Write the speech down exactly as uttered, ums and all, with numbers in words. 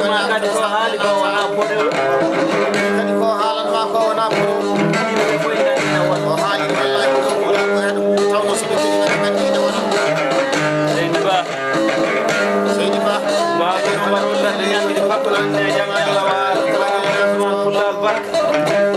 Kadi ko haali ko wonaa boɗewol. Kadi ko haalanmaa ko wonaa boɗewol. Yimɓe fof nganndi na won. O haali wallahi ko wonaa ko heɗo. Tawno so ɓe kadi ɓe nganndi ene wona. Seydi Ba. Seydi Ba. Mbaɗo no mbaɗo tan, yaltini Fakulan e jam Allah wa Ousmane Pullal Barka.